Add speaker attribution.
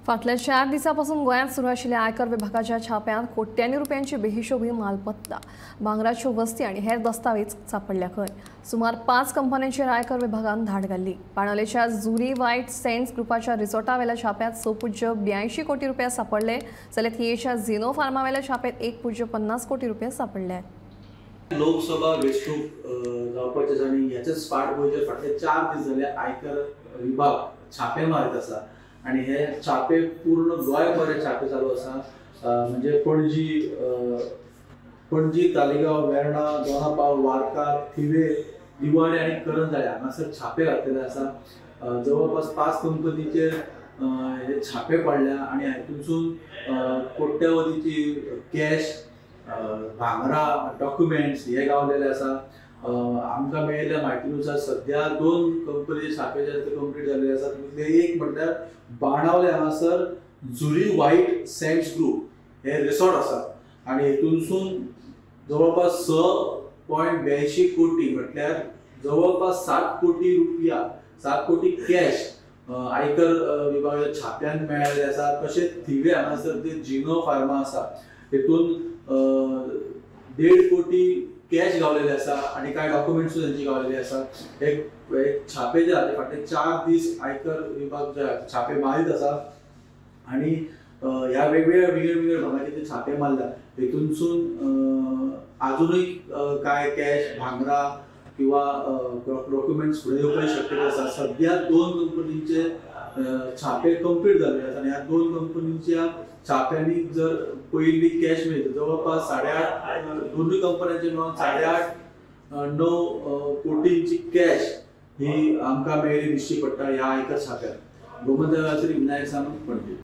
Speaker 1: फाटल्या 4 दिसांपासून गोंयांत सुरू आशिल्ल्या आयकर विभागाच्या छाप्यांत कोट्यांनी रुपयांची बेहिशोबी मालमत्ता, भांगराच्यो वस्ती आनी हेर दस्तावेज सापडल्या खंय. सुमार 5 कंपन्यांचेर आयकर विभागान धाड घाल्ली. बाणावलेच्या जुरी व्हायट सँड्स ग्रुपाच्या रिसॉर्टावेल्या छाप्यांत 6.82 कोटी रुपया सापडले, जाल्यार थियेच्या झिनो फार्मावेल्या छाप्यांत 1.50 कोटी रुपया सापडले.
Speaker 2: लोकसभा वेंचणूक जावपाची आसा आनी ह्याच्याच फाटभुंयेचेर फाटले 4 दीस जाले आयकर विभाग छापे मारीत आसा आनी हे छापे पूर्ण गोंयभर छापे चालू आसा. म्हणजे पणजी, तालिगांव, वेर्णा, दोना पावल, वार्का, थिवे, दिवाडे आनी करंजाळे हांगासर छापे घातलेले आसा. जवळपास 5 कंपनीचेर हे छापे पडल्या आनी हातूंतसून कोट्यावधीची कॅश, भांगरा, डॉक्युमेंट्स हे गावलेले आसा. आमकां मेळिल्ल्या म्हायतीनुसार सद्या 2 कंपनीचे छापे जे आसा ते कंप्लीट जाल्ले आसा. तितूंतले एक म्हणल्यार बाणावले हांगासर जुरी व्हायट सँड्स ग्रुप हे रिसॉर्ट आसा आनी हेतूनसून जवळपास 6.82 कोटी म्हटल्यार जवळपास 7 कोटी रुपया, 7 कोटी कॅश आयकर विभागाच्या छाप्यान मेळिल्ले आसा. तशेंच थिवे हांगासर जे जिनो फार्मा आसा हेतून 1.5 कोटी कॅश गावलेले आसा आनी कांय डॉक्युमेंट्सूय तांची गावलेली आसा. एक छापे जे जाले फाटले 4 दीस आयकर विभाग जे छापे मारीत आसा आनी ह्या वेगवेगळ्या विंगड विंगड भागाचे ते छापे मारल्या हेतूनसून आजुनूय कांय कॅश, भांगरा किंवा डॉक्युमेंट्स फुडें येवपाची शक्यता आसा. सद्या 2 कंपनींचे छापे कंप्लीट जाल्ले आसा आनी ह्या 2 कंपनींच्या छाप्यांनी जर पयली कॅश मेळटा जवळपास 8.5, दोनूय कंपन्यांचे मेळून 8.5-9 कोटींची कॅश ही आमकां मेळ्ळी दिश्टी पडटा ह्या आयकर छाप्यात. गोमंतकाचेर विनायक सामंत, पणजी.